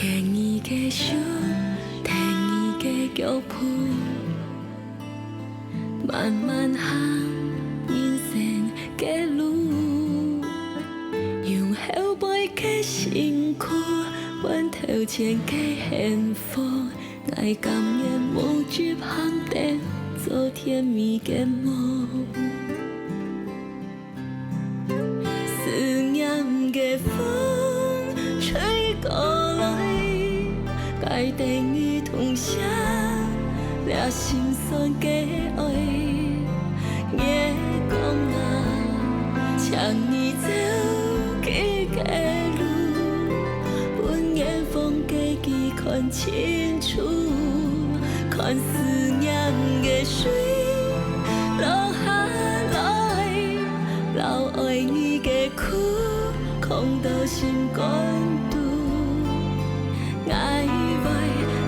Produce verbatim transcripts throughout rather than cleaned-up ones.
牽你个手，跈你个腳步，慢慢行人生个路。用後背个辛苦，換頭前个幸福。𠊎甘願無執行燈，做甜蜜个夢。 思念个風吹過來，𠊎等你同享這心酸个愛。月光啊，請你照佢个路，分遠方个佢看清楚，看思念个水落下來。 摎愛你个苦囥到心肝肚。𠊎會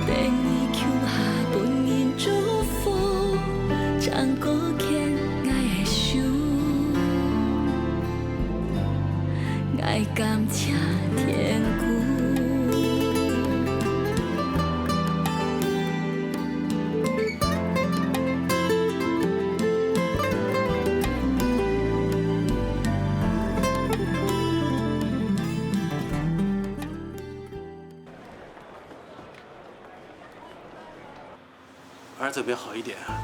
等你共下分人祝福，正過牽𠊎个手，𠊎感謝天公。 儿子有没有好一点啊？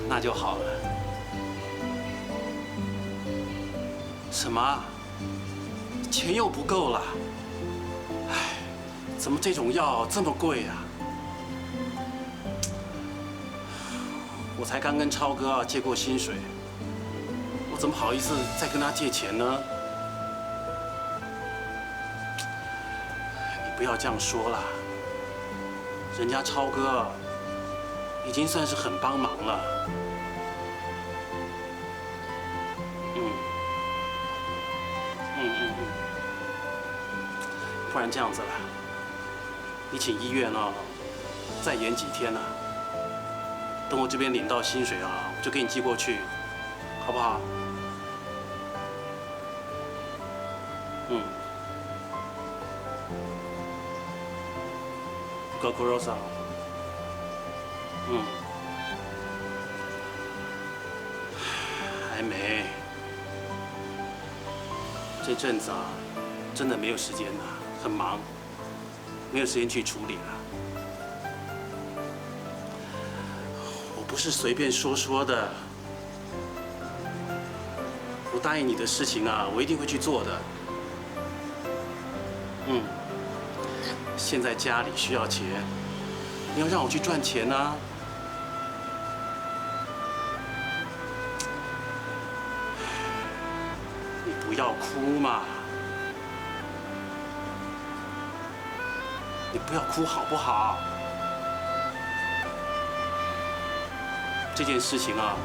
那就好了。什么？钱又不够了？唉，怎么这种药这么贵啊？我才刚跟超哥啊借过薪水， 我怎么好意思再跟他借钱呢？你不要这样说啦，人家超哥已经算是很帮忙了。嗯，嗯嗯嗯，不然这样子啦，你请医院哦，再延几天啊，等我这边领到薪水啊，我就给你寄过去。 好不好？嗯。Go Kurosa。嗯。还没。这阵子啊，真的没有时间啊，很忙，没有时间去处理了。我不是随便说说的。 我答应你的事情啊，我一定会去做的。嗯，现在家里需要钱，你要让我去赚钱啊。你不要哭嘛。 你不要哭好不好？这件事情啊，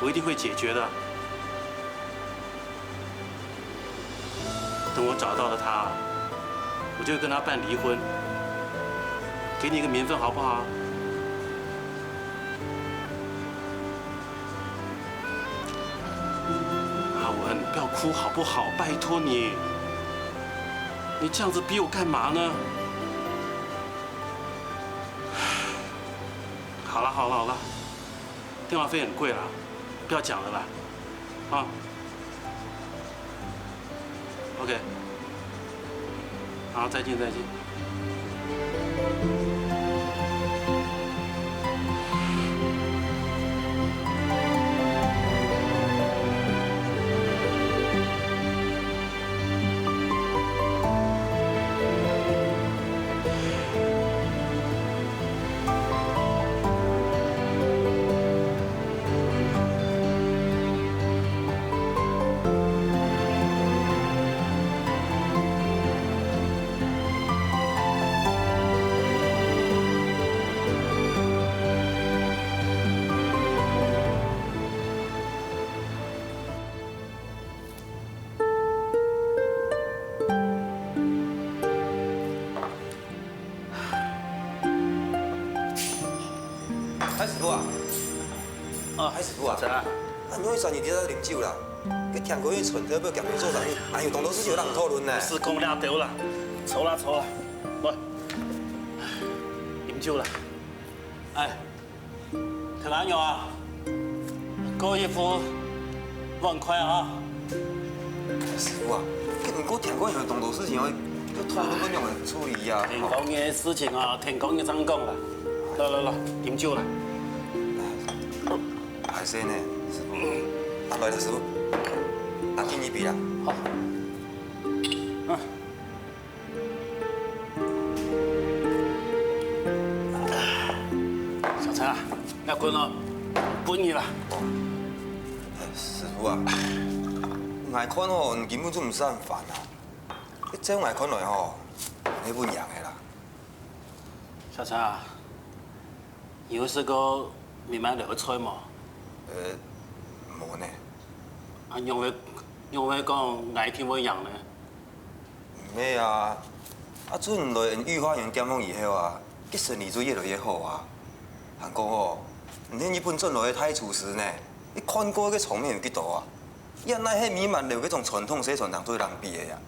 我一定会解决的。等我找到了他，我就跟他办离婚，给你一个名分好不好？ 阿文，不要哭好不好？拜托你，你这样子逼我干嘛呢？好了好了好了，电话费很贵了，不要讲了啦，啊。 OK，好，再见，再见。海师傅啊，啊，海师傅啊，啥？啊，你为啥日日在啉酒啦？你聽講你傳票要夾你做生意，哎喲，當多事情有人討論呢。毋使講這兜啦，坐啦坐啦，來，啉酒啦。哎，聽阿娘啊，過一副碗筷啊。師傅啊，你毋過聽講有當多事情要要討論，要仰般處理呀？天光日个事情啊，天光日正講啦。來來來，啉酒啦。 還細呢，師傅。啊，來了，師傅。啊，敬你一杯啦。好。嗯。小陳啊，這罐哦，分你啦。師傅啊，𠊎看吼，你根本就毋使恁煩啊。照𠊎看來吼，你會贏个啦。小陳啊， 你有食過美滿樓个菜無？呃，無呢。啊，仰會仰會講𠊎一定會贏呢？毋係啊，啊，自從來恩御花園店項以後啊，佢生理就越來越好啊。還講哦，你係日本轉來个大廚師呢，你看過个場面有幾多啊？這哪係美滿樓該種傳統細餐廳做得比个啊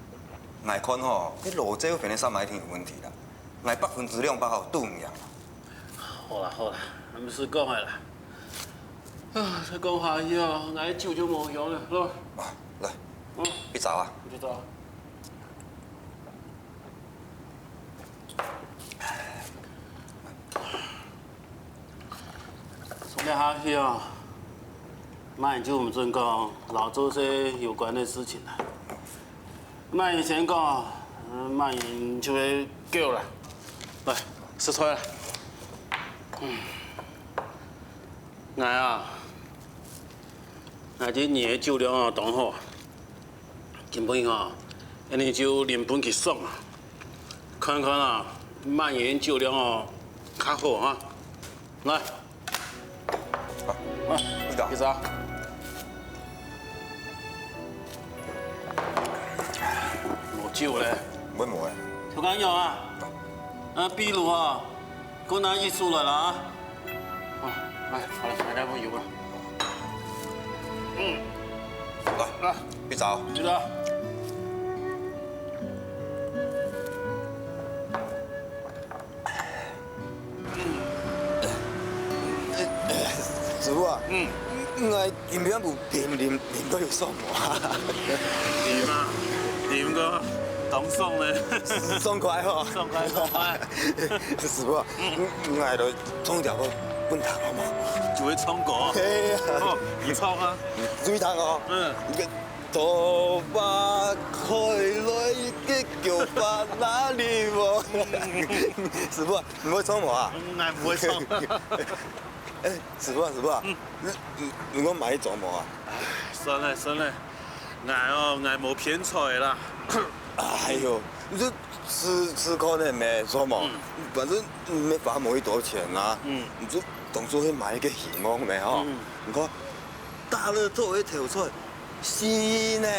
？𠊎看吼，該老周邊个三一定有問題啦。 𠊎百分之兩百吼都毋贏。好啦好啦，毋使講个啦。啊，再講下去哦，𠊎酒就無香了，來。啊，來，嗯，去找啊。你去找。從這下去哦，慢就毋准講摎做事有關个事情啦。 慢人先講，慢人就會噭啦。來，食菜啦。嗯。𠊎啊，𠊎知你个酒量哦當好，今晡日哦，恁呢就啉分佢爽啊！看看啊，慢人酒量哦較好哈。來。 啊，啊，你講。其實啊，無酒咧。無無咧。就恁樣啊，啊，比如啊，過拿一手來啦啊。啊，來，來，來，來，有啊。嗯。來，來，你走。其實啊。 師傅啊，嗯，𠊎今晡日有啉啉啉到有爽無啊？啉啊，啉个當爽咧。爽快吼。爽快，爽快。師傅啊，𠊎來唱條歌分你聽好無？就會唱歌啊？係啊。哦，你唱啊。你聽哦。嗯。你个頭髮開來个頭髮哪裡無？師傅啊， 你會唱無啊？嗯，𠊎毋會唱。欸，師傅啊，師傅啊，你你你講買一種無啊？唉，算了算了，𠊎哦，𠊎無偏財啦。哎喲，你就試試看个咩，著無？反正你也花無幾多錢啊，你就當做係買一個希望咩吼。你看，大樂透个頭彩， 四億呢，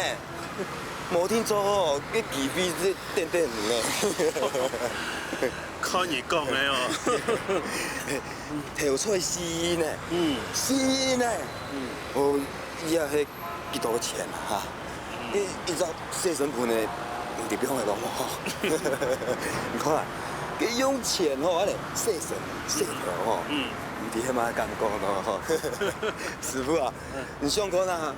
無定著哦，該機會係等等你呢。看你講个哦。頭彩四億呢，嗯，四億呢，嗯，哦，這係幾多錢啊？哈，一一隻洗身盆个，你比方來講吼，你看啊，該用錢吼，恁呢洗身洗頭吼，嗯，你知係麼个感覺咯？師傅啊，你想看啊？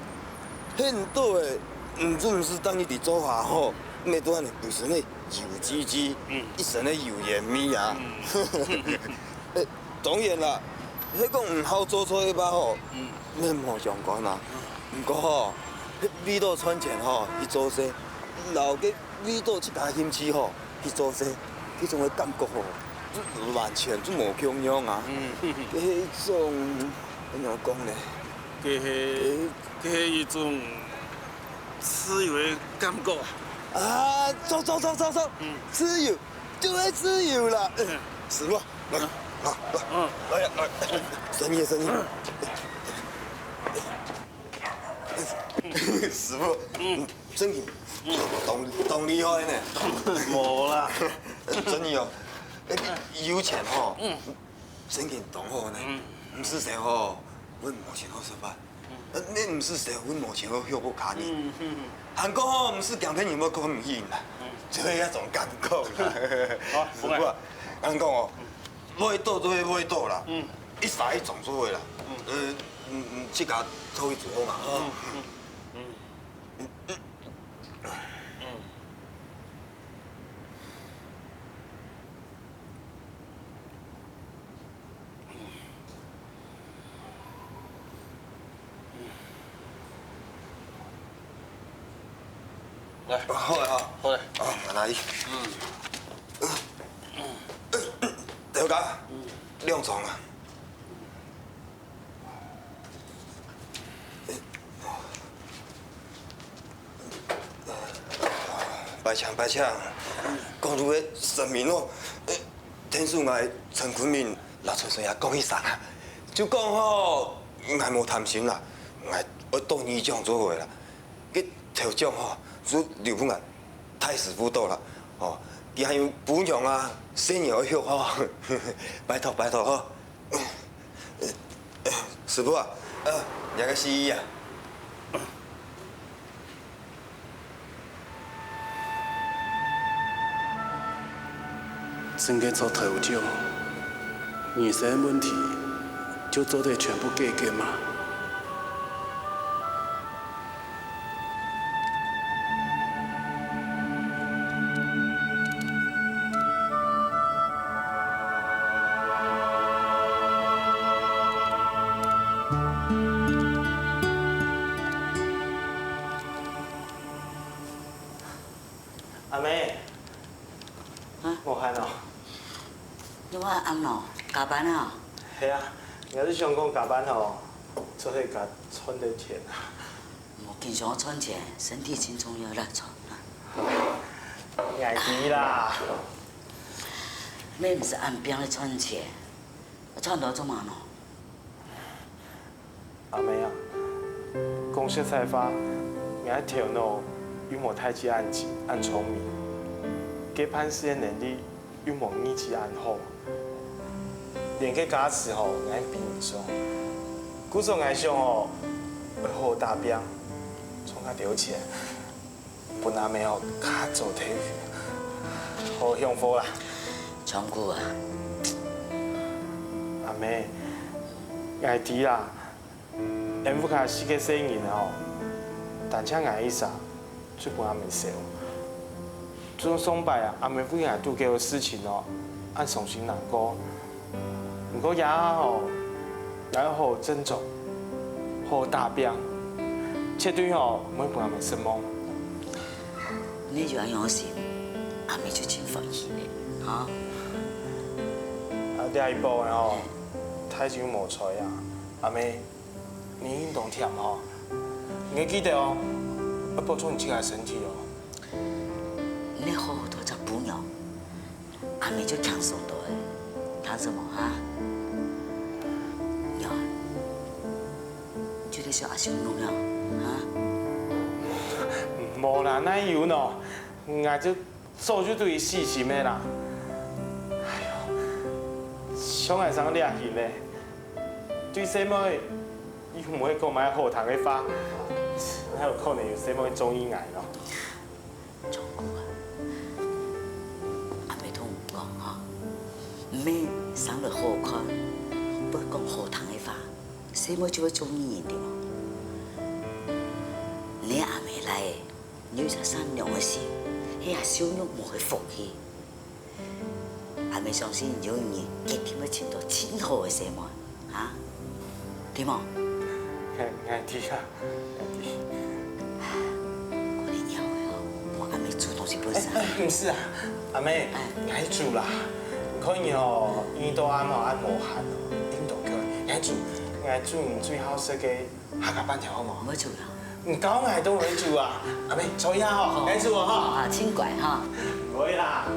很多个，嗯，總係當你在做下吼，每段不是呢油滋滋，一身个油煙味啊。欸，當然啦，係講毋好做菜个話吼，也無相關啊。毋過吼，係為著賺錢吼去做事，摎該為著自家興趣吼去做事，該種个感覺吼，就完全就無共樣啊。該係一種，仰般講呢？該係 該係一種自由个感覺啊。啊，著著著著著，自由，就係自由啦。師傅，來，來，來，來，來，生意，生意。師傅，真个，當當厲害呢。無啦。真个哦，欸，有錢吼，真个當好呢。毋使愁吼，𠊎無錢好食飯。呃，你毋使愁，阮無錢好歇屋下呢。嗯，嗯，嗯。還講吼，毋使驚別人會看毋起啦，嗯。這下也總感覺啦。好，師傅啊，恁講哦，嗯。會到就會到啦，嗯。一儕一種做伙啦。嗯。呃，嗯，嗯，自家做一組好嘛，吼。嗯，嗯，嗯。嗯。 來。好了，好。好了。哦，慢來。嗯。大家，嗯。兩種啊。 拜請，拜請，講到个神明哦，呃，天師𠊎陳坤明摎財神爺講一聲啊，就講吼，𠊎無貪心啦，𠊎愛到二獎做伙啦，該頭獎吼，就留分𠊎大師傅到啦，哦，佢還有餔娘啊，細人愛畜吼，拜託拜託吼。 師傅啊，呃，這个是啊。真个做頭獎，人生問題就做得全部解決嗎？ 阿姆，啊？無閒哦。你恁暗咯？加班啊？係啊，𠊎就想講加班吼，做得加賺點錢啊。無緊想愛賺錢，身體真重要啦，賺啊。𠊎知啦。你毋使恁拚來賺錢，賺到做麼个呢？ 阿姆啊，講實在話，𠊎頭腦又無大姊恁恁聰明，該辦事个能力又無二姊恁好，連該家私吼，𠊎比毋上。故所𠊎想吼，愛好好打拚，賺較多錢。 分阿姆吼較早退休，好享福啦。昌牯啊，阿姆，𠊎知啦，𫣆屋下四個細人吼，單淨𠊎一儕，就分阿姆愁。就算上擺啊，阿姆為𠊎堵該个事情哦，恁傷心難過， 毋過這下吼，𠊎愛好好振作，好好打拚，絕對吼，毋會分阿姆失望。你有恁樣个心，阿姆就真歡喜咧，哈。啊，這一步个吼，嘿。大姊無在啊，阿姆，你應當忝吼，你愛記得哦，愛保重你自家个身體哦。你好好對隻餔娘， 阿姆就輕鬆多咧，聽著無哈？娘，就係想阿秀娘了，哈？無啦，哪有呢？𠊎就早就對佢死心个啦。哎喲，像𠊎生這形呢，對細妹又毋會講麼个好聽个話，哪有可能有細妹中意𠊎呢？ 昌牯啊，阿姆同你講吼，毋係生來好看，會講好聽个話，細妹就會中意你，對無？你阿姆倈仔，你有隻善良个心，係阿秀娘無个福氣。 阿姆相信有一日一定會尋到盡好个細妹，哈？對無？𠊎，𠊎知啊，𠊎知。過年以後吼，換阿姆煮東西分你食。哎，哎，毋使啊，阿姆，哎。𠊎煮啦。你看你哦，一到暗吼，恁無閒哦，恁多个，𠊎煮，𠊎煮你最好食个 客家粄條好無？毋會煮啦。你教𠊎都毋會煮啊！阿姆，坐一下吼，好。𠊎煮哦吼。啊，真乖哈。毋會啦。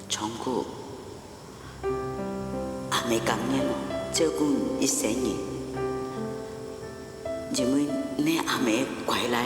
昌牯，阿姆甘願哦，照顧你一生人。 你因為你阿姆乖倈仔。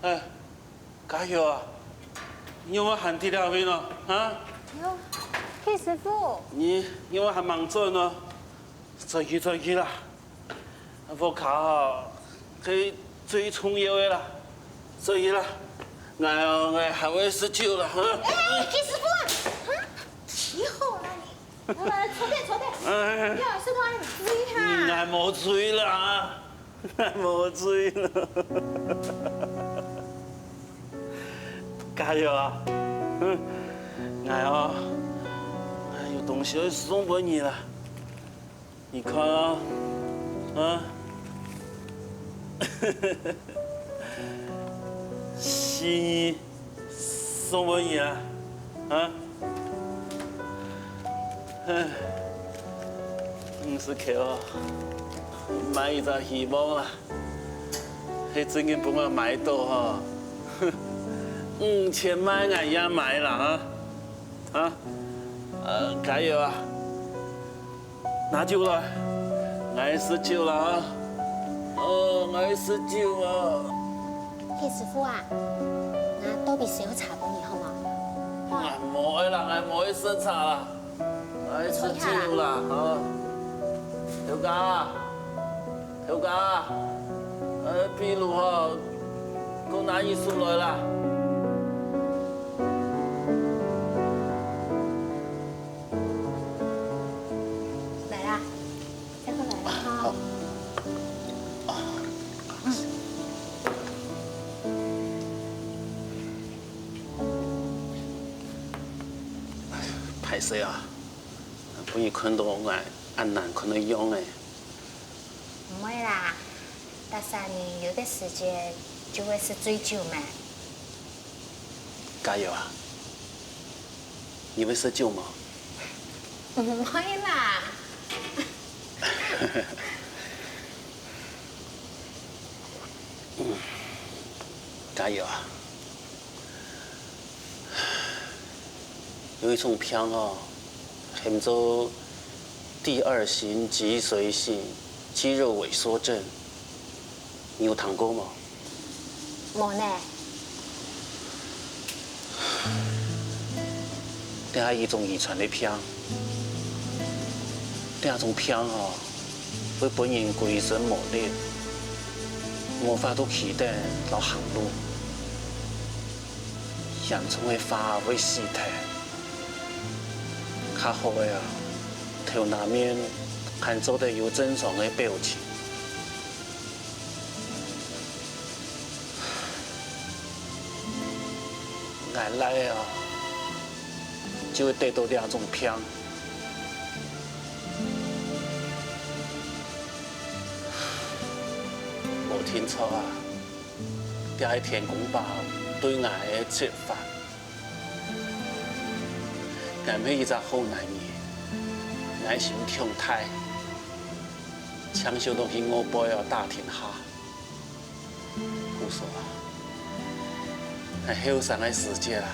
哎，家友啊，你仰會還在這位呢？啊？喲，K師傅。你，你仰會還吂轉呢？轉去，轉去啦！屋下吼，係最重要个啦，轉去啦！𠊎哦，𠊎還會食酒啦，哈！哎，K師傅啊，哈，幾好啦你！來，來，坐定，坐定。哎。你好，師傅，你注意哈。嗯，𠊎無醉啦，𠊎無醉啦。家友啊，嗯，𠊎哦，哎，有東西愛送分你啦。 你看啊，啊，心意送分你啊，啊，唉，五十箍哦，買一隻希望啦，係真經分𠊎買到吼，五千萬𠊎也買啦，啊，啊，呃，加油啊！ 拿酒來，𠊎食酒啦！哦，𠊎食酒啊！K師傅啊，拿多杯燒茶分你好無？𠊎無愛啦，𠊎無愛食茶啦，𠊎食酒啦，吼！頭家，頭家，呃，壁爐吼，過拿一手來啦！ 來啦，再過來啦哈。好。嗯。歹勢啊，分你看到𠊎恁難看个樣仔。毋會啦，逐儕人有个時節就會食醉酒嘛。 加油啊！你會食酒無？毋會啦。嗯，加油啊！有一種病哦，喊做第二型脊髓性肌肉萎縮症，你有聽過無？ 無呢。這係一種遺傳个病。這種病吼，會分人歸身無力，無法度企等摎行路。嚴重个話會死忒。較好个啊，頭那面還做得有正常个表情。 𠊎倈仔哦，就會得到這種病。無定著啊，這係天公伯對𠊎个責罰。𠊎毋係一隻好男人，𠊎心腸大，淨想到去外背哦打天下。 故所啊，𠊎後生个時節啊，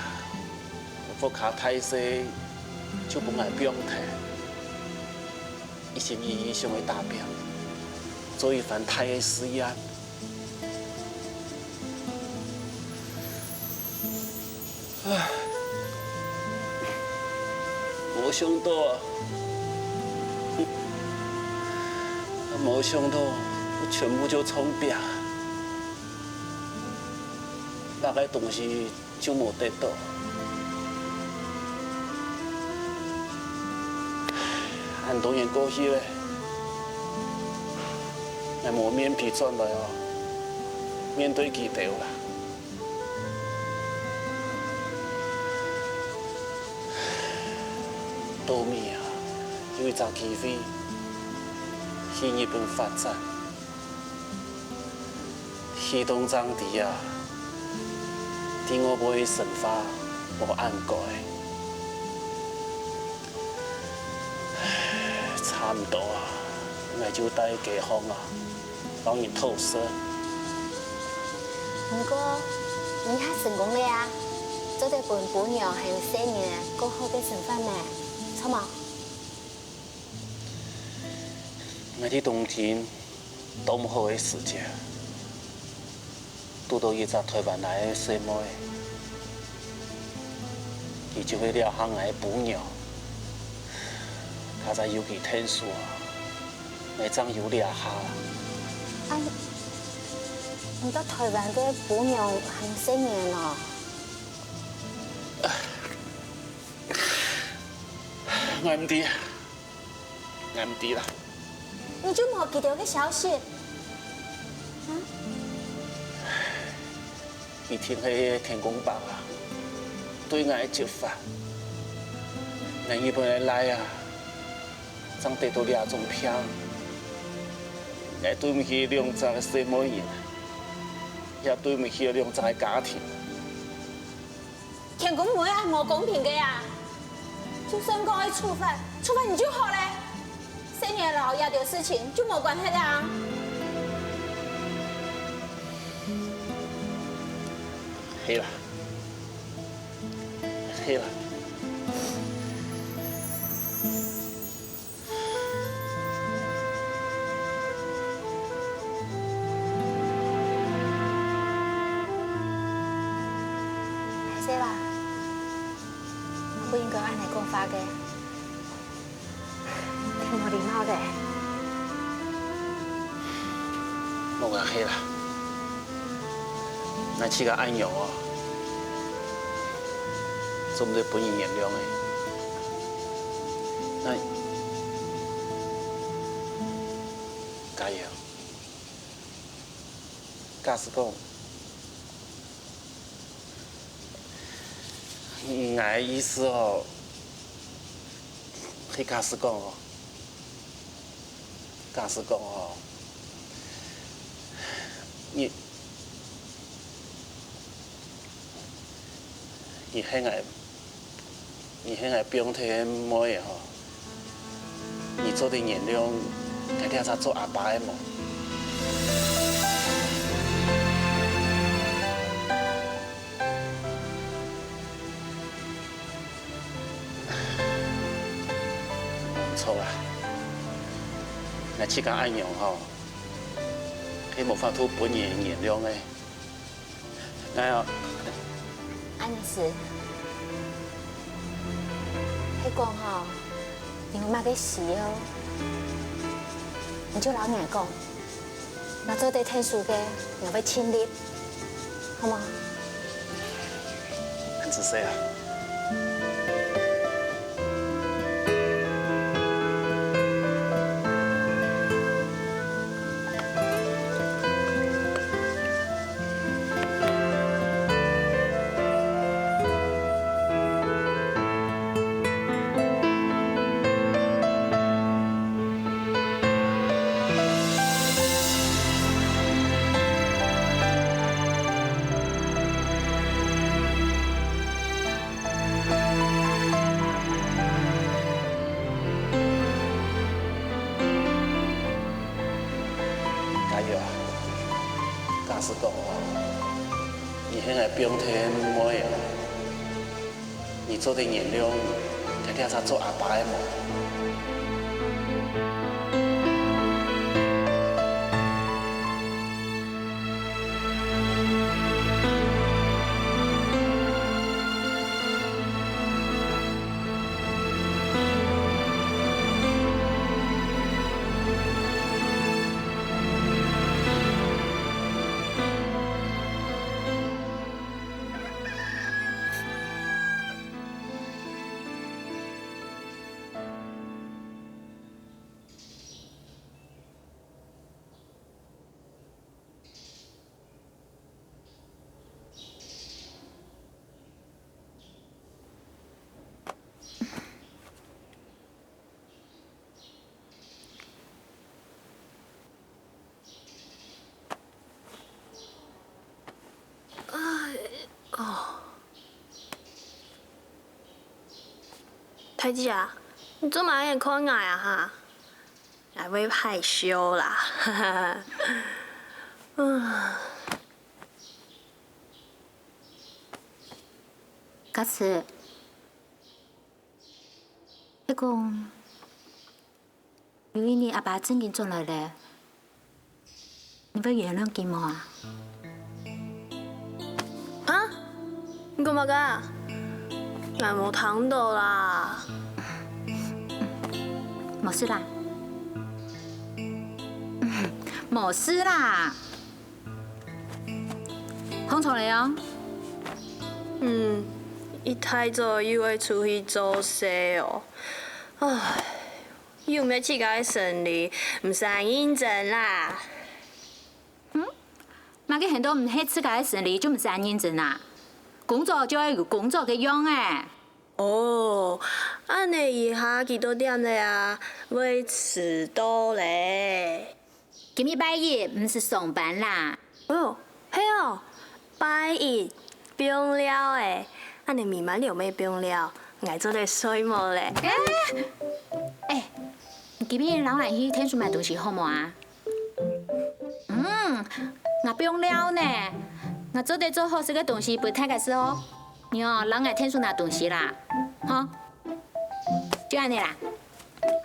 屋下大細就分𠊎放忒，一心一意想愛打拚，做一番大个事業。唉，無想到啊，無想到，全部就撞壁。 哪个東西就無得到。恁多年過去咧，𠊎無面皮轉來哦，面對佢兜啦。到尾啊，有一隻機會去日本發展，去當正知啊，在外背生活無恁該。唉，差毋多啊，𠊎就戴街項啊， 幫人討食。毋過，你較成功了啊，做得分餔娘還有細人過好个生活呢，著無？𠊎在東京當好个時節，堵著一隻臺灣來个細妹，佢就係這下𠊎个餔娘。 較早有佢𢯭手啊，𠊎正有這下啦。啊，你到臺灣个餔娘還細人哦？𠊎毋知，𠊎毋知啦。你就無佢兜个消息？啊？ 佢聽係天公伯啊，對𠊎个責罰。𠊎日本个倈仔啊，正得著這種病。𠊎對毋起兩隻个細妹人，也對毋起兩隻个家庭。天公毋會恁無公平个啊！就算講愛處罰，處罰你就好咧。細人摎這兜事情就無關係啊。 係啦，係啦。係啦，𠊎毋應該恁樣講話个。 忒無禮貌个。無關係啦，𠊎自家恁樣哦，做毋得分人原諒个。𠊎，佳瑩，假使講，𠊎个意思哦， 係假使講哦，假使講哦，你，你係𠊎，你係𠊎放忒个妹仔吼，你做得原諒𠊎這隻做阿爸个無？ 毋著啦，𠊎自家恁樣吼，係無法度分人原諒个。𠊎啊，恁樣係，係講吼，你有麼个需要，你就摎𠊎講。 若做得𢯭手个，𠊎會盡力，好無？恁仔細啊！佳瑩啊，假使講哦，你係𠊎放忒个妹仔， 你做得原諒𠊎這隻做阿爸个無？大姊啊，你做麼个看𠊎啊哈？𠊎會害羞啦。假使，係講，有一日阿爸正經轉來咧，你會原諒佢無啊？啊？你講麼个啊？𠊎無聽到啦。無事啦。無事啦。 紅頭了哦。嗯，一大早又愛出去做事哦。唉，又毋係自家个生理，毋使認真啦。嗯？麼个喊到毋係自家个生理就毋使認真啊？工作就愛有工作个樣仔。哦，恁呢一下幾多點了啊？會遲到咧。 今日拜一，毋使上班啦。哦，係哦，拜一，放尞欸，恁呢美滿樓乜放尞，𠊎做得睡目咧。欸，欸，你今日摎𠊎去天數買東西好無啊？嗯，𠊎放尞呢，𠊎做得做好食个東西分大家食哦。你哦，摎𠊎天數拿東西啦，好，就恁呢啦。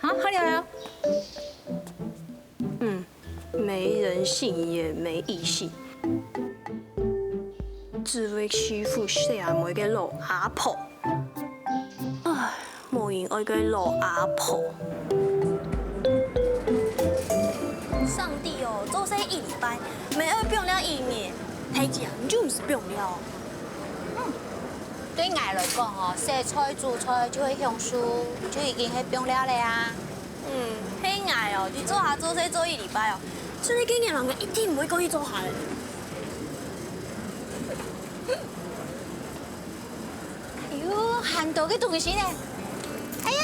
好，好了了。嗯，沒人性也沒義氣，只會欺負細阿妹个老阿婆。唉，無人愛个老阿婆。上帝哦，做事一禮拜，乜愛放尞一日，大姊啊，你就毋使放尞。 對𠊎來講哦，洗菜煮菜就係享受，就已經係放尞了啊。嗯，係𠊎哦，你做下做事做一禮拜哦，真个今日人个一定毋會過去做下了。哎喲，還多个東西呢！哎呀，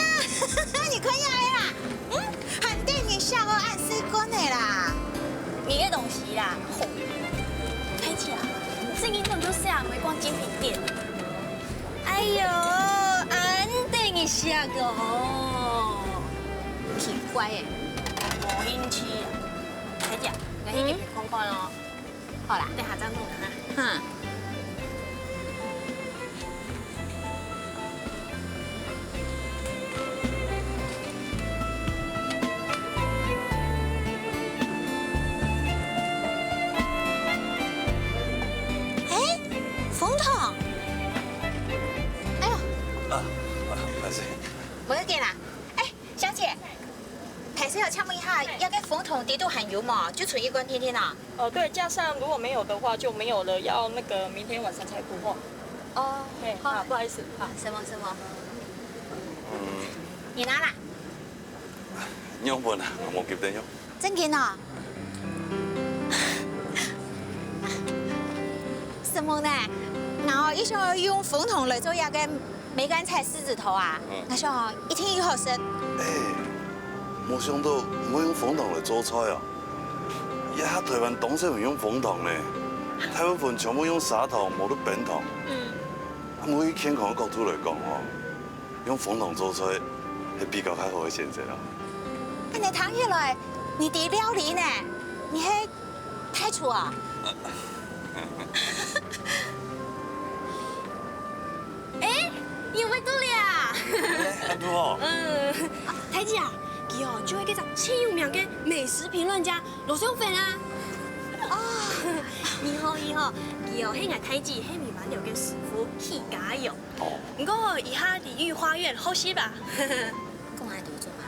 你看下个啦，嗯，還得你下個暗示過呢啦。你个東西啦，吼，大姊啊，最近怎麼都是啊，沒逛精品店。 哎喲，恁得人惜个哦！奇怪欸，無興趣啊。大姊，𠊎去別間看看哦。好啦，等下再問哈。哼。欸，紅桶。 哎喲，啊，啊，歹勢。無要緊啦。欸，小姐，歹勢哦，請問一下，這個紅桶底肚還有無？就存一罐定定啊？哦，對，架上如果沒有的話就沒有了，要那個明天晚上才補貨。哦，嘿，好。啊，不好意思，好。什麼什麼？嗯。你拿啦。用不啦，我無急著用。 正經哦？承蒙呢，𠊎哦一向用紅桶來做這個梅乾菜獅子頭啊，𠊎想哦一定有好食。欸，無想到會用紅桶來做菜啊！這下臺灣當少人用紅桶呢，大部分全部用砂桶，無就冰桶。嗯。啊，無以健康个角度來講哦， 用紅桶做菜，係比較較好个選擇啦。恁仔聽起來，你知料理呢？你係大廚啊？欸，你有味道了啊！欸，恁堵好。嗯，大姊啊，佢哦就係該隻盡有名个美食評論家羅秀芬啊。哦，你好你好，佢哦係𠊎大姊，係美滿樓个師傅，起家个哦。 哦。毋過這下在御花園學習啊。講恁多做麼？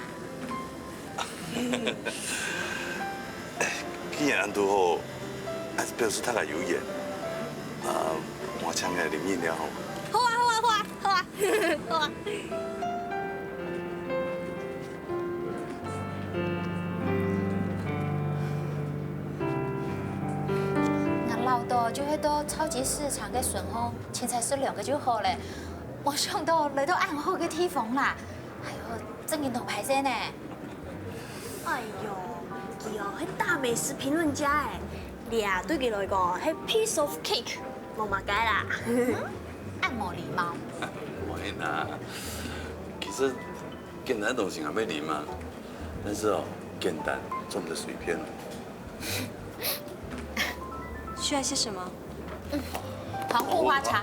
既然恁堵好，還係表示大家有緣。啊，𠊎請你啉飲料好無？好啊好啊好啊好啊好啊！ 𠊎恅著就係到超級市場个時候，清採食涼个就好了。無想到來到恁好个地方啦，哎喲，正經當敗勢呢。哎喲，佢哦係大美食評論家欸，這對佢來講係piece of cake，無麼个啦。恁無禮貌。毋會啦，其這簡單个東西還沒禮貌，但是哦，簡單做毋得隨便哦。需要些什麼？皇后花茶。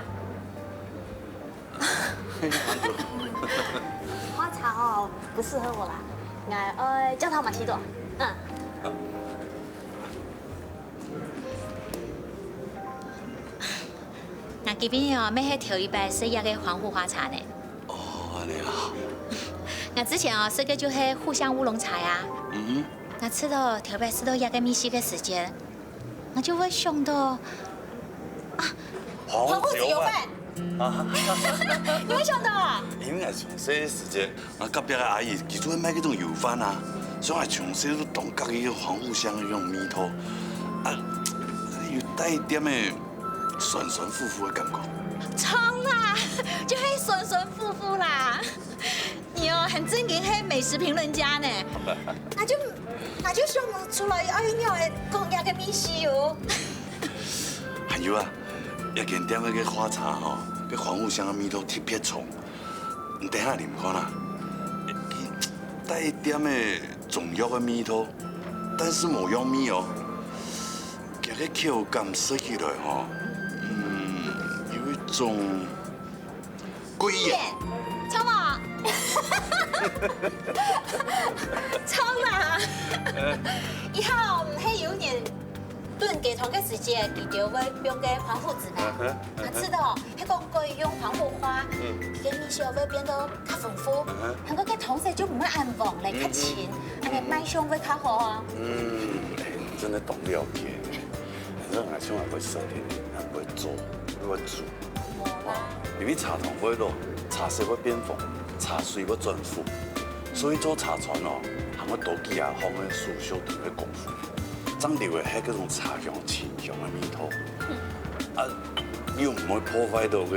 花茶哦，不適合我啦。哎，呃，焦糖瑪奇朵。嗯。那今晡日哦，乜係頭一擺食這个皇后花茶呢。哦，恁樣啊。𠊎之前哦，食个就係荷香烏龍茶啊。嗯哼。𠊎試著頭擺試著這个味緒个時節，𠊎就會想到，啊，皇后子油飯。啊，你會想到啊？因為𠊎從細个時節，𠊎隔壁个阿姨佢就會賣該種油飯啊，所以𠊎從細就當合意該種皇后香个該種味道，啊，有帶一點个酸酸苦苦个感覺。著啦，就係酸酸苦苦啦。你哦，還真經係美食評論家呢。那就那就想毋出來愛仰仔講這个味緒哦。還有啊，這間店个花茶吼，該皇后香个味道特別重。你等下啉看啊，帶一點个中藥个味道，但是無藥味哦。佢个口感食起來吼，嗯，有一種 桂圓。著無？著啦！以後毋係有人燉雞湯个時節，佢就會放个黃胡子嘛。啊，知道，係講可以用黃胡花，佢个味緒會變到較豐富，還過个湯色就毋會恁黃咧，較清，恁樣賣相會較好哦。嗯，哎，你真的懂了解。反正俺从来不会设定，俺不会做，不会煮。 因為茶湯會老，茶色會變黃，茶水會轉苦，所以做茶磚哦，還愛多幾下放个手續同个功夫，正留个係該種茶香清香个味道。啊，又毋會破壞到个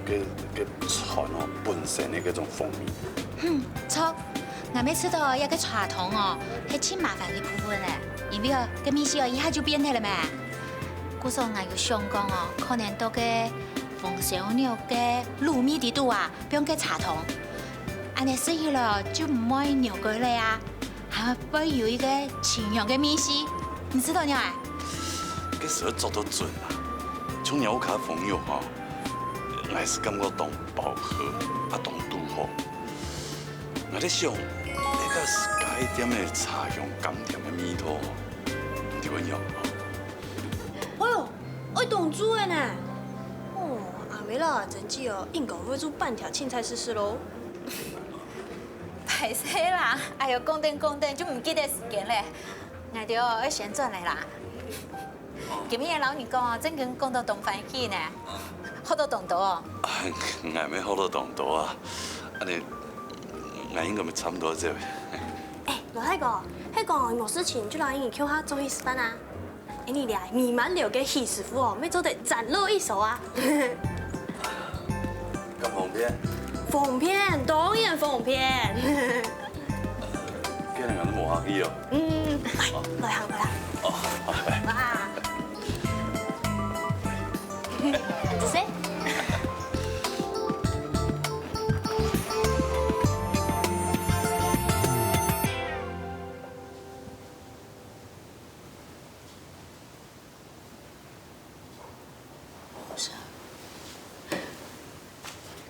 个个磚哦本身个該種風味。嗯，著。𠊎乜試著這个茶湯哦，係盡麻煩个部分咧，因為哦，个味緒哦一下就變忒了咩。故所𠊎有想講哦，可能到个 紅燒肉个滷味底肚啊，放个茶湯，恁樣食起來就毋會肉乾了啊，還會有一个清香个味緒，你知道呢？該時候做到準啊！像若屋下朋友吼，𠊎係感覺當飽和啊，當堵好。𠊎在想，這个係該店个茶香甘甜个味道，你會有？哎呦， 愛當煮个呢。哦，阿妹啦，真正哦，應該會煮半條青菜試試咯。歹勢啦，哎喲，講等講等就毋記得時間咧。𠊎兜愛先轉來啦。今日个老人講哦，正經講到當歡喜呢，學到當多哦。𠊎乜學到當多啊！恁樣，𠊎應該乜差毋多走。哎，老大哥，係講有事情就來你共下做伙食飯啊？ 哎，你倈，美滿樓个許師傅哦，乜做得展露一手啊！敢方便？方便，當然方便。今日俺都無客氣哦。嗯，來，來行，來行。哦，好，來。哇！仔細。 是啊。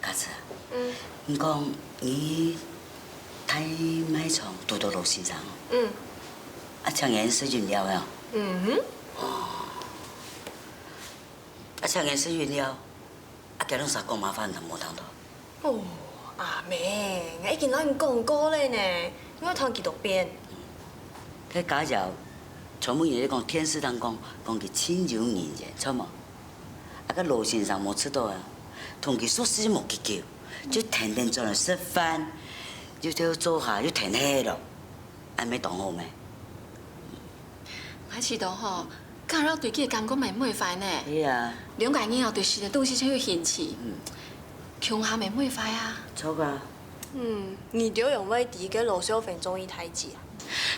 卡子，嗯，你講你大賣場堵到羅先生哦？嗯。啊，請人食飲料啊？嗯哼。哦。啊，請人食飲料，啊，佢兩儕講麼番都無聽到。 哦，阿妹，𠊎已經摎你講過了呢，你愛聽幾多遍？該佳瑤，昨晡日講電視頂講，講佢盡有人緣，著無？啊，該羅先生無食到啊，同佢熟事無幾久，就天天轉來食飯，又在坐下又天黑了，恁樣當好咩？ 𠊎試著吼，佳瑤對佢个感覺乜毋會壞呢。係啊。兩個人哦，對新个東西真有興趣。嗯。共下乜毋會壞啊。著啊。嗯，你兜仰會知該羅少芬中意大姊啊？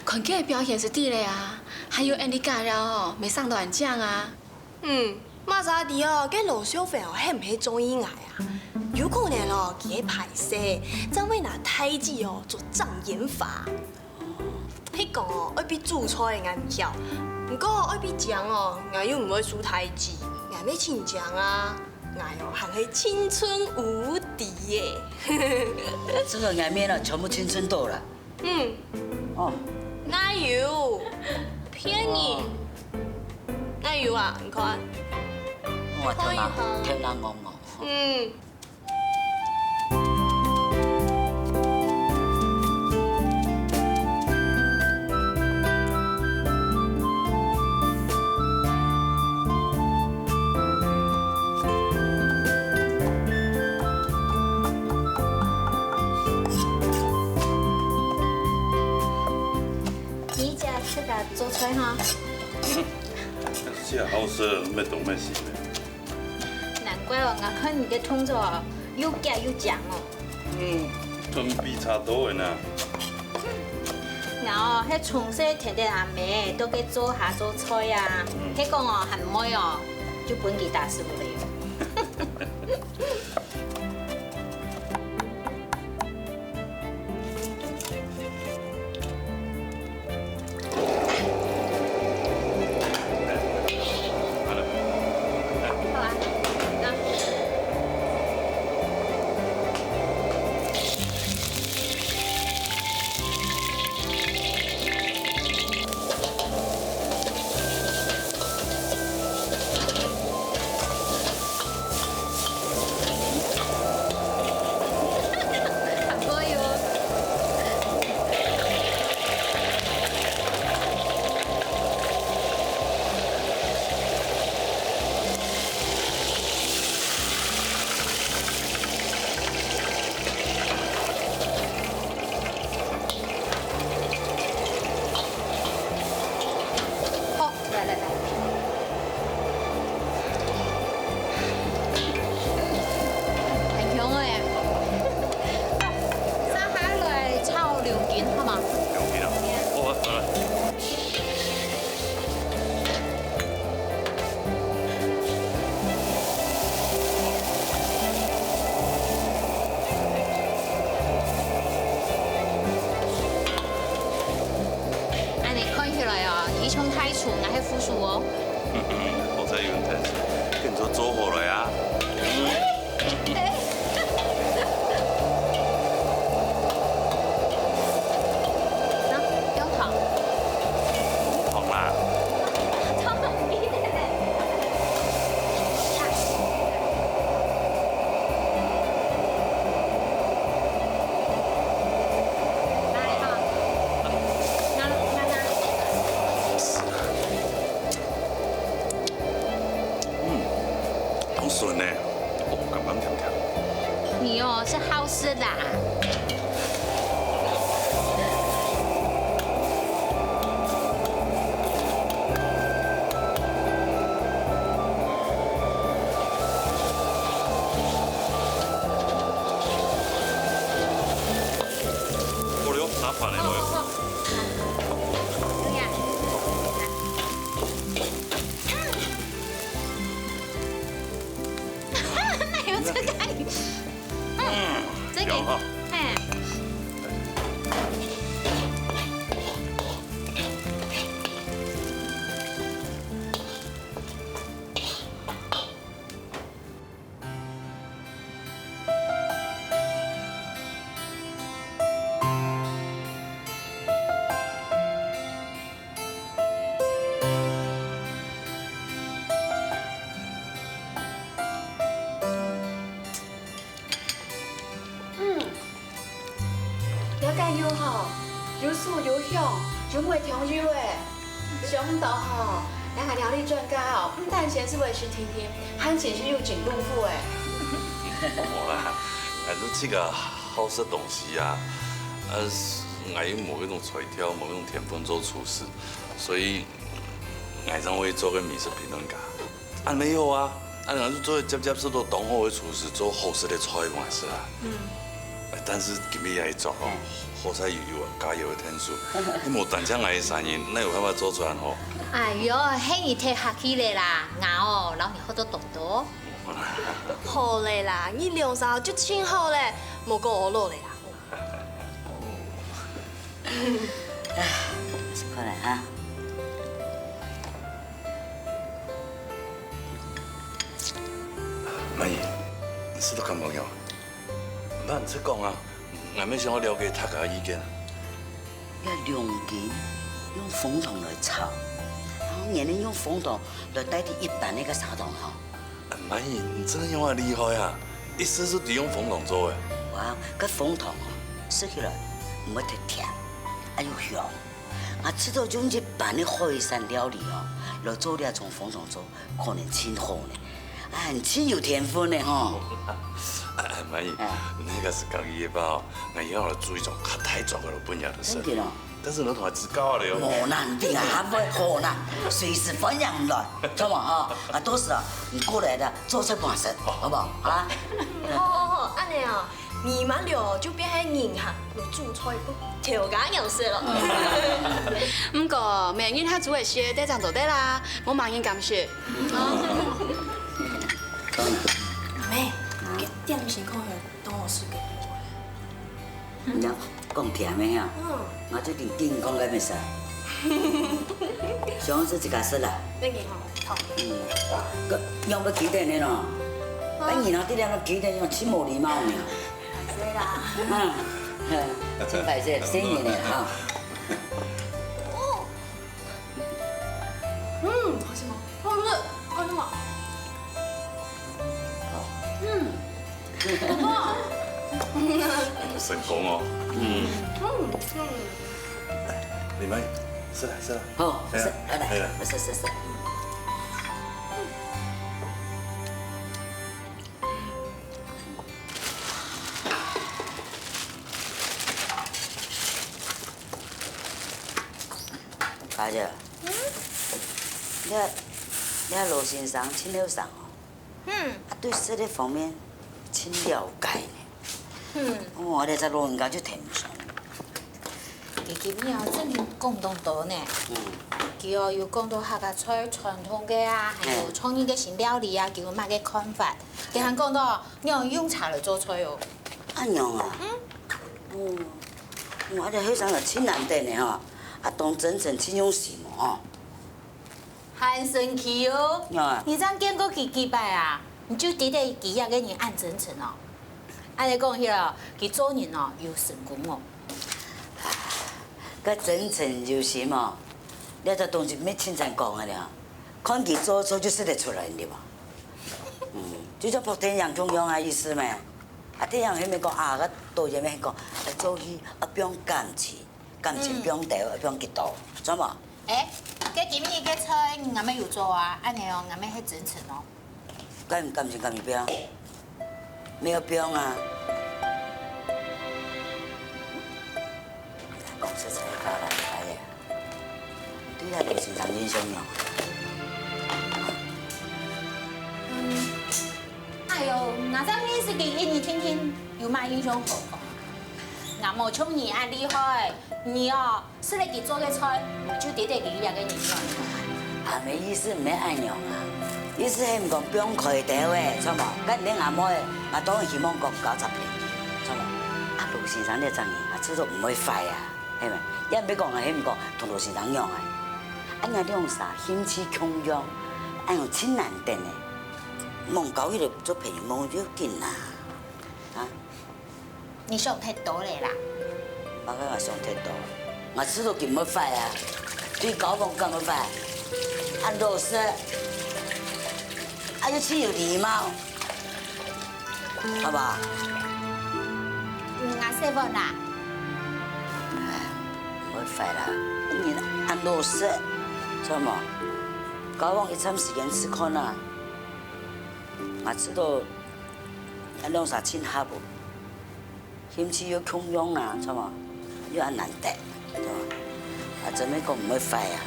看佢个表現就知了啊，還有恁樣佳瑤哦，乜生到恁靚啊。 嗯，麼儕知哦，該羅少芬哦，係毋係中意𠊎啊？有可能哦，佢係歹勢，正會拿大姊哦做障眼法。係講哦，愛分煮菜𠊎毋曉，毋過愛分醬哦，𠊎又毋會輸大姊，𠊎乜盡靚啊！𠊎哦，還係青春無敵耶！這個𠊎乜啊，全部青春痘了。嗯，哦，哪有？騙你！哦，哪有啊？你看，我頭那，可以哈。頭那戇戇。嗯。 你家自家做菜哈？這下好食，乜當乜食呢。難怪哦，𠊎看你个動作哦，又遽又靚哦。嗯，準備差多了呢。𠊎哦，係從細跈等阿姆到該灶下做菜啊，嗯。係講哦，還毋會哦，就分佢打輸了。 好啊，那。好，來來來。很香欸。好，這下來炒柳筋，好嗎？柳筋啊？好啊，好啊。 恁呢看起來啊，佢像大廚，𠊎係副廚哦。好彩有人看，跟你說做好了呀。 用糖。糖啦。糖分你。來哈。拿，拿，拿。 嗯，當順呢，哦，感覺甜甜。你哦，係好食啦。哦喲，拿飯來了。好，好，好。對呀。 哪有這個？嗯，這個，有哈。嘿。嗯，這个油吼，又酥又香，又毋會忒油欸。想毋到吼，這个料理專家哦，毋單淨係會食甜點，還真係有真功夫欸。無啦，𠊎都自家好食東西啊，呃，𠊎又無該種才調，無該種天分做廚師，所以 𠊎正會做个美食評論家。恁呢好啊，恁呢就做接接食到當好个廚師，做好食个菜嘛，係啊。嗯。但是今日這一桌吼，好彩有有啊，加油个天數，你無單淨𠊎一儕人，哪有辦法做出來吼？哎喲，係你忒客氣了啦，𠊎哦，摎你學到當多。好咧啦，你兩儕就盡好咧，莫過我老咧啦。看來哈。滿姨，你食到敢無樣？毋怕你直講啊，𠊎乜想愛了解大家个意見啊。這龍筋用紅糖來炒，然後原來用紅糖來代替一般个个砂糖吼。 滿姨，你真个仰恁厲害啊！一試就知用紅糖做个。哇，該紅糖哦，食起來毋會忒甜，還有香。𠊎試著用一般个海產料理哦，來做這種紅糖做，可能盡好呢。啊，你盡有天分呢吼。滿姨，該係客氣个話哦，𠊎以後來煮一種較大桌个來分你兜食。真个哦。 但係你同𠊎指教下咧哦。無難定啊，還會好難，隨時歡迎你來，知無吼？啊，到時啊，你過來个，做菜分𠊎食，好無？啊？好好好，恁樣哦，你滿樓就變係人客，有煮菜分頭家娘食囉。毋過，每日下晝个事，得正做得啦，無麼人敢食。阿妹，該點心看起來當好食个。 你講甜个啊？嗯。𠊎最近健康个物事。想食自家食啦。恁樣吼，好。嗯。該仰會記得呢咯？啊。該你若這樣記得，仰盡無禮貌呢？歹勢啦。嗯，真歹勢，細人仔哈。哦。 嗯，好吃嗎？好吃，好吃嗎？嗯，很好。成功哦。嗯。嗯，嗯。來，你們，食啦，食啦。好，來啦，食，來，來，來啦。食，食，食。 家姐，嗯？你，你老先生盡後生哦，嗯。啊，對食个方面盡了解呢。嗯。哦，這隻老人家就聽毋上。佢今日哦，正經講當多呢。嗯。佢哦，有講到客家菜傳統个啊，還有創意个新料理啊，佢有麼个看法。佢還講到，你愛用茶來做菜哦。恁樣啊？嗯。哦。 哇，這後生人盡難得呢吼，啊，當真誠盡用心哦吼。還神奇哦！啊。你正見過佢幾擺啊？你就知得佢這個人恁真誠哦。恁樣講起來哦，佢做人哦有成功哦。該真誠有心哦，這隻東西毋係親像講个了，看佢做做就食得出來，對無？嗯，就像拍電影共樣个意思咩？ 啊，電影裡面講啊，該導演乜講，愛做戲愛放感情，感情放兜，愛放幾多，知無？欸，該今日个菜𠊎乜有做啊，恁樣哦，𠊎乜係真誠哦。該毋感情敢有放？無放啊。講實在話啦，哎呀。 對這老先生印象仰？嗯，哎喲，𠊎正認識佢一年定定，有麼印象好講？𠊎無像你恁厲害，你哦，食了佢做个菜，就知得佢這個人仰。阿姆意思毋係恁樣啊，意思係毋講放開兜仔，著無？該你阿妹，𠊎當然希望講交隻朋友，著無？啊，老先生這種人啊，自然毋會壞啊。 係無？也毋係講啊，係毋講同老先生仰啊？恁樣兩儕興趣共樣，恁樣盡難得呢。罔交佢做朋友無要緊啊。啊？你想忒多了啦。麼个𠊎想忒多？𠊎自然毋會壞啊，對交往敢會壞？恁老實，啊又盡有禮貌。 好無？嗯，𠊎洗碗啦。哎，毋會壞啦，你恁老實，著無？交往一站時間試看啊。𠊎知道，恁兩儕盡合哦。 興趣又共樣啊，著無？又恁難得，著無？啊，做麼个講毋會壞啊？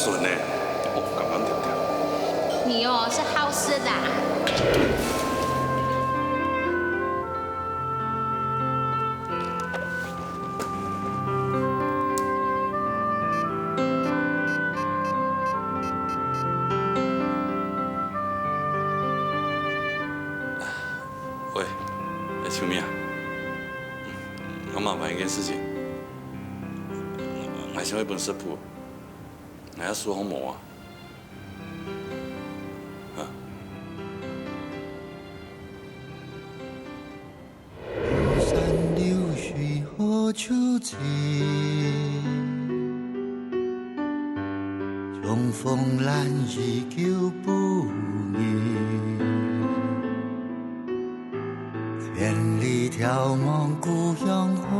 准呢，哦，感恩点点。你哦，是好色的啊。喂，哎，秋妹啊，嗯，我麻煩一件事情，𠊎想一本食譜，𠊎愛收好無啊？啊？ 山流水何处尽，重逢难遇舊不易。千里眺望故鄉好，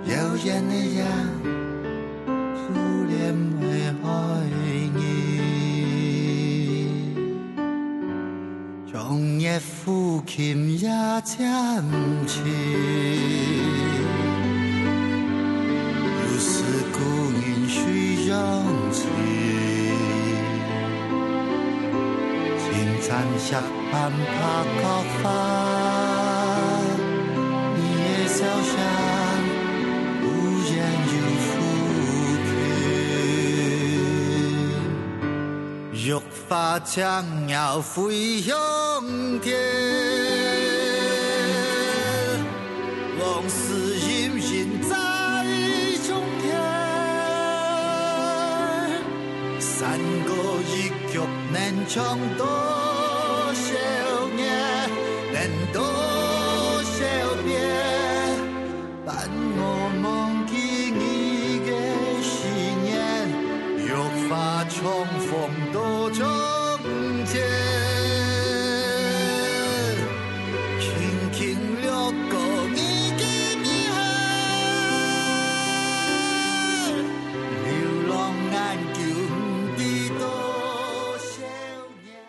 遙遠的雁，思念的海日。 长夜抚琴夜渐静，又是故人水中情。青山石板白角花，你的笑声忽远又忽近。 花将鸟飞向天，往事隐隐在中间。山歌一曲能唱多少？